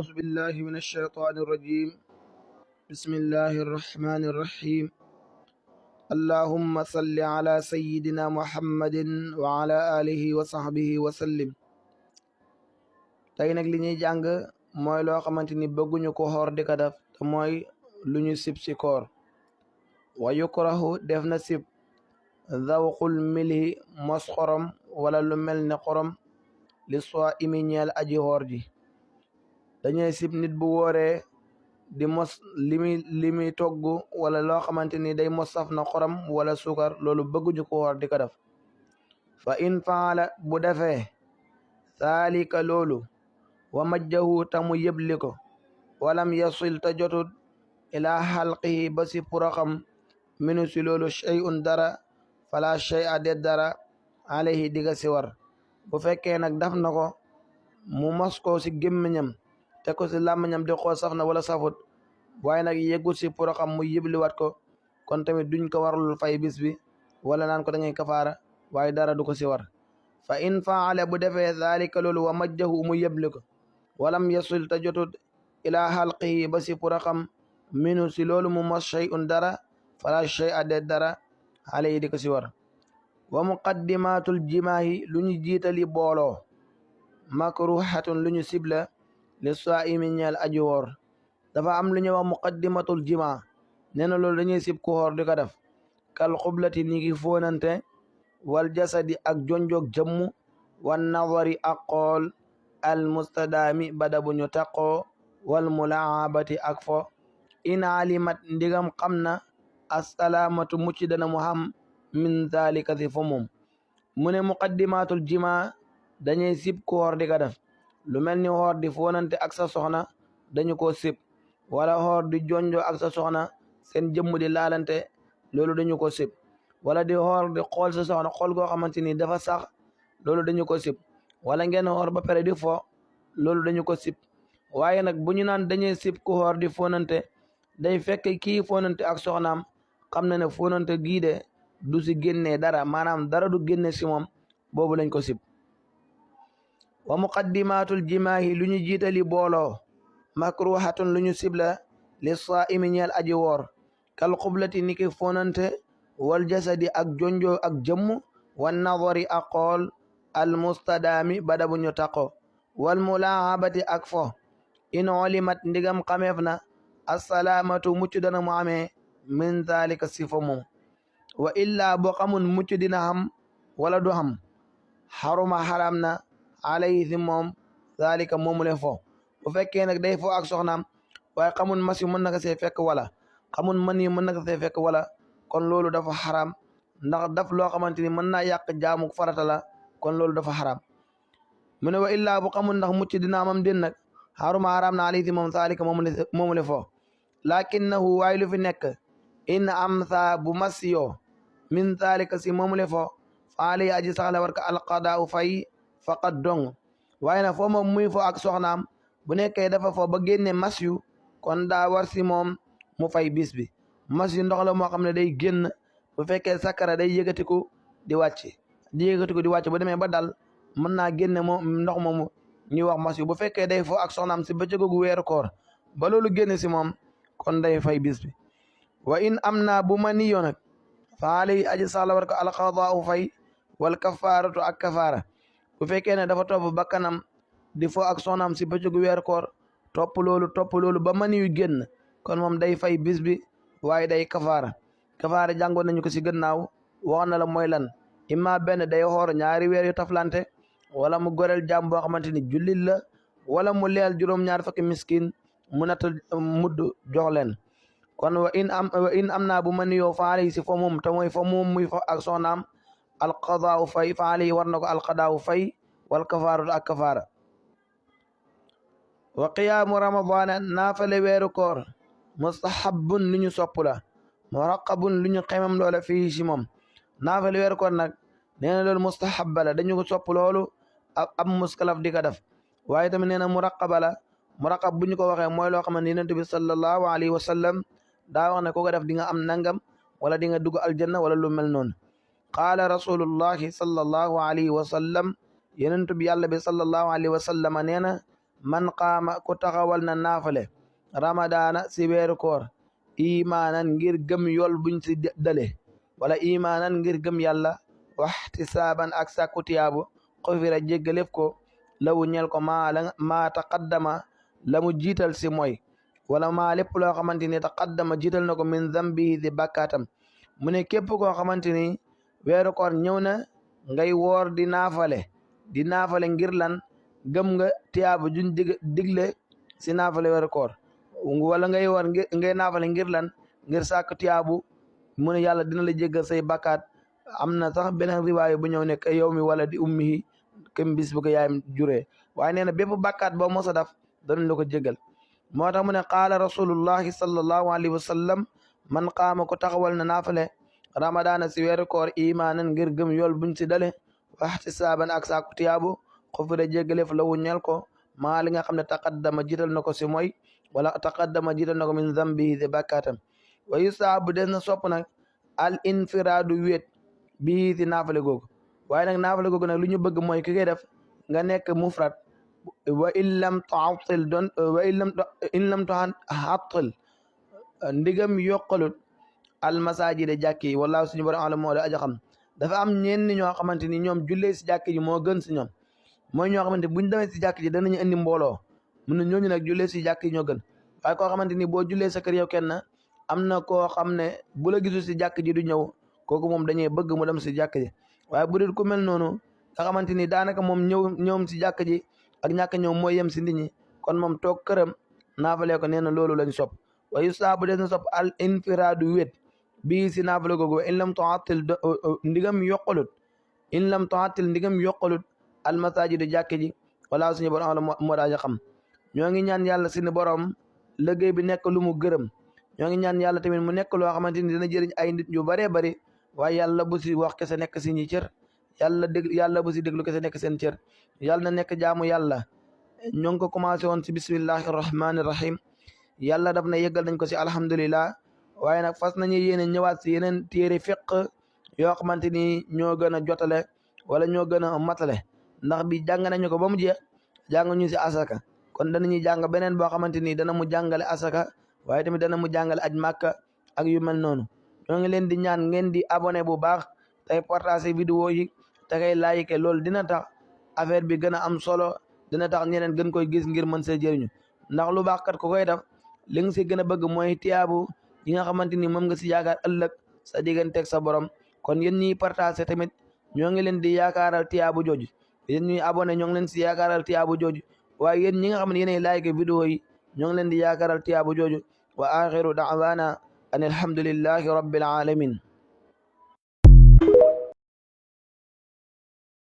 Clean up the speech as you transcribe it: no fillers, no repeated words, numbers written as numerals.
أعوذ بالله من الشيطان الرجيم. بسم الله الرحمن الرحيم. اللهم صل على سيدنا محمد وعلى آله وصحبه وسلم. tey nag li ñuy jàng mooy loo xamante ni bëgguñu ko xoor di ko def te mooy lu ñu sib si koor. wa yukrahu def na sib zawqul milhi mos xorom wala lu mel ne xorom li soo imi ñeel aji xoor ji. dañuy sib nit bu wooree di mos limi togg wala loo xamante ni day mos saf na xorom wala suukar loolu bëgguñu ko woor di ko def. fa in faala bu defee saalika loolu wa majjahu tamu yëbli ko walam yasil ta jotut ilaa xalqihi ba si puraxam minu si loolu shay'un dara fala shay'a de dara alayhi diga si war. bu fekkee nag daf na ko mu mos ko si gémmiñam te ko si làmmiñam di xool saf na wala safut waaye nag yeggut si puraxam mu yëbliwaat ko kon tamit duñ ko warlul fay bis bi wala naan ko da ngay kafaara waaye dara du ko si war. fa in faala bu defee zalika loolu wa majjahu mu yëbli ko walam yasul ta jotut ilaa xalqihi ba si puraxam minu si loolu mu mos shay'un dara fala shay'a de dara alayhi di ko si war. wa muqaddimatul jimaahi lu ñu jiitali booloo makruhatun lu ñu sibla li saa'imi ñeel aji woor. dafa am lu ñuy wax muqaddimatul jimaa nee na loolu dañuy sib ku woor di ko def kal xublati ni ki fóonante wal jasadi ak jonjog jëmmu wan nadari ak xool al mustadaami bada bu ñu taqoo wal mulaabati ak fo in alimat ndigam xam na assalaamatu mucc dana mu xam min zalika si fo moom. mu ne muqaddimatul jimaa dañuy sib ku woor di ko def lu mel ni woor di fóonante ak sa soxna dañu ko sib wala xoor di jonjo ak sa soxna seen jëmm di laalante loolu dañu ko sib wala di xoor di xool sa soxna xool goo xamante ni dafa sax loolu dañu ko sib wala ngeen xoor ba pare di fo loolu dañu ko sib. waaye nag bu ñu naan dañuy sib ku xoor di fóonante day fekk kii fóonante ak soxnaam xam na ne fóonante gii de du si génnee dara maanaam dara du génne si moom boobu lañ ko sib. wa muqaddimatul jimaahi lu ñu jiitali booloo makruhatun lu ñu sibla li saa'imi ñeel aji woor kal xublati niki fonante wal jasadi ak jonjo ak jëmm wan nadari ak xool al mustadaami bada bu ñu taqo wal mulaahabati ak fo in olimat ndigam xameef na assalaamatu mucc dana mu amee min zalika si fo moom. wa illaa boo xamun mucc dina xam wala du xam xaruma xaram na alayhi si moom zalika moomule fo. bu fekkee nag day fo ak soxnaam waaye xamul mas yu mën na ko see fekk wala xamul mën yu mën na ko see fekk wala kon loolu dafa xaram ndax daf loo xamante ni mën naa yàq jaamu farata la kon loolu dafa xaram. mu ne wa illaa bu xamul ndax mucc dina amam din nag xaruma xaram na alayhi si moom zalika moomule fo. lakinnahu waaye lu fi nekk in am saa bu mas yoo min zalika si moomule fo fa alayhi aji saxla war ka alqadaa fay faqat dong. waaye nag foo moom muy fo ak soxnaam bu nekkee dafa fo ba génne mas yu kon daa war si moom mu fay bis bi. mas yu ndox la moo xam ne day génn bu fekkee sakara day yëkkatiku di wàcc bu demee ba dal mën naa génne moom ndox moomu ñuy wax mas yu. bu fekkee day fo ak soxnaam si bëccëgu weeru koor ba loolu génn si moom kon day fay bis bi. wa in am naa bu ma niyoo nag fa alayhi aji saxla war ko alqadaau fay wal kafaaratu ak kafaara. bu fekkee ne dafa topp bakkanam di fo ak soxnaam si bëccëgu weer koor topp loolu ba mani yu génn kon moom day fay bis bi waaye day kafaara. kafaara jàngoon nañu ko si gannaaw wax na la mooy lan imma benn day xoor ñaari weer yu taflante wala mu goreel jaam boo xamante ni jullit la wala mu leel juróom-ñaar fukki miskin mu natt mudd jox leen. kon wa in am naa bu mani yoo fa alayhi si fo moom te mooy fo moom muy fo ak soxnaam alqadaau fay fa alayhi war na ko alqadaau fay wal kafaaratu ak kafaara. wa qiyaamu ramadaana naafale weeru koor mustahabun lu ñu sopp la muraqabun lu ñu xemam loola fii si moom. naafale weeru koor nag nee na loolu mustahabba la dañu ko sopp loolu ab muskalaf di ko def waaye tamit nee na muraqaba la. muraqab bu ñu ko waxee mooy loo xam ne yonent bi sallallahu alayhi wa sallam daa wax ne ku ko def di nga am nangam wala di nga dugg aljanna wala lu mel noonu. qaala rasulullahi sallallahu alayhi wa sallam yonent bi yàlla bi sallallahu alayhi wa sallam nee na man qaama ku taxawal na naafale ramadaana si weeru koor imaanan ngir gëm yool buñ si dale wala imaanan ngir gëm yàlla waxtisaaban ak sàkku tiyaabu xufira jéggalef ko lawu ñel ko maa taqaddama la mu jiital si mooy wala maa lépp loo xamante ni taqaddama jiital na ko min zambihi di bakkaatam mu ne képp koo xamante ni weeru koor ñëw na ngay woor di naafale ngir lan gëm nga tiyaabu juñ digle si naafale weeru koor wala ngay woor ngay naafale ngir lan ngir sàkk tiyaabu mu ne yàlla dina la jéggal say bakkaat am na sax beneen riwaayu bu ñëw ne ka yow mi wala di ummihi kem bis bu ko yaayam juree waaye nee na bépp bakkaat boo mos a def danañ la ko jéggal moo tax mu ne qaala rasulullahi sallallahu alayhi wa sallam man qaama ko taxawal na naafale ramadaana si weeru koor imaanan ngir gëm yool buñ si dale waxtisaaban ak sàkku tiyaabu xufira jéggaleef la wu ñel ko maa li nga xam ne taqaddama jiital na ko si mooy wala taqaddama jiital na ko min zambihi de bakkaatam wa yustaabu des na sopp nag al infiraadu wéet bii si naafale googu waaye nag naafale googu nag lu ñu bëgg mooy ki koy def nga nekk mufrad wa in lam tuattil in lam tuattil ndigam yokkalut al masajida jàkk yi wallaahu suñu borom alam moo da aja xam dafa am ñenn ñoo xamante ni ñoom jullee si jàkk ji moo gën si ñoom mooy ñoo xamante buñ demee si jàkk ji danañu indi mbooloo mun na ñooñu nag jullee si jàkk yi ñoo gën waaye koo xamante ni boo jullee sa kër yow kenn am na koo xam ne bu la gisul si jàkk ji du ñëw kooku moom dañuy bëgg mu dem si jàkk ji waaye bu dee ku mel noonu nga xamante ni daanaka moom ñëwum si jàkk ji ak ñàkk ñëw mooy yem si nit ñi kon moom toog këram naafalee ko nee na loolu lañ sopp waaye saabu des na sopp al infiraadu wét bii si naafale googu in lam tuattil ndigam yokkalut al masajidu jàkk ji wala suñu borom la moo daaja xam ñoo ngi ñaan yàlla suñu borom liggéey bi nekk lu mu gërëm ñoo ngi ñaan yàlla tamit mu nekk loo xamante ni dina jëriñ ay nit yu baree bari waaye yàlla bu si wax kese nekk si ñi cër yàlla bu si déglu kese nekk seen cër yàlla na nekk jaamu yàlla ñoo ngi ko commencé woon si bismillahi rahmani rahim yàlla daf na yeggal nañ ko si alhamdulillah waaye nag fas nañu yéene ñëwaat si yeneen téere fiq yoo xamante ni ñoo gën a jotale wala ñoo gën a matale ndax bi jàng nañu ko ba mu jeex jàng ñu si asaka kon danañuy jàng beneen boo xamante ni dana mu jàngale asaka waaye tamit dana mu jàngale aj màkka ak yu mel noonu ñoo ngi leen di ñaan ngeen di abonné bu baax tey partager vidéo yi te kay like loolu dina tax affaire bi gën a am solo dina tax ñeneen gën koy gis ngir mën see jëriñu ndax lu baax kat ku koy def li nga si gën a bëgg mooy tiyaabu yi nga xamante ni moom nga si yaakaar ëllëg sa digganteeg sa borom kon yéen ñiy partager tamit ñoo ngi leen di yaakaaral tiyaabu jooju yéen ñuy abonné ñoo ngi leen si yaakaaral tiyaabu jooju waaye yéen ñi nga xam ne yéenay like vidéo yi ñoo ngi leen di yaakaaral tiyaabu jooju wa axiru da'wana an alhamdulillahi rabbil alamin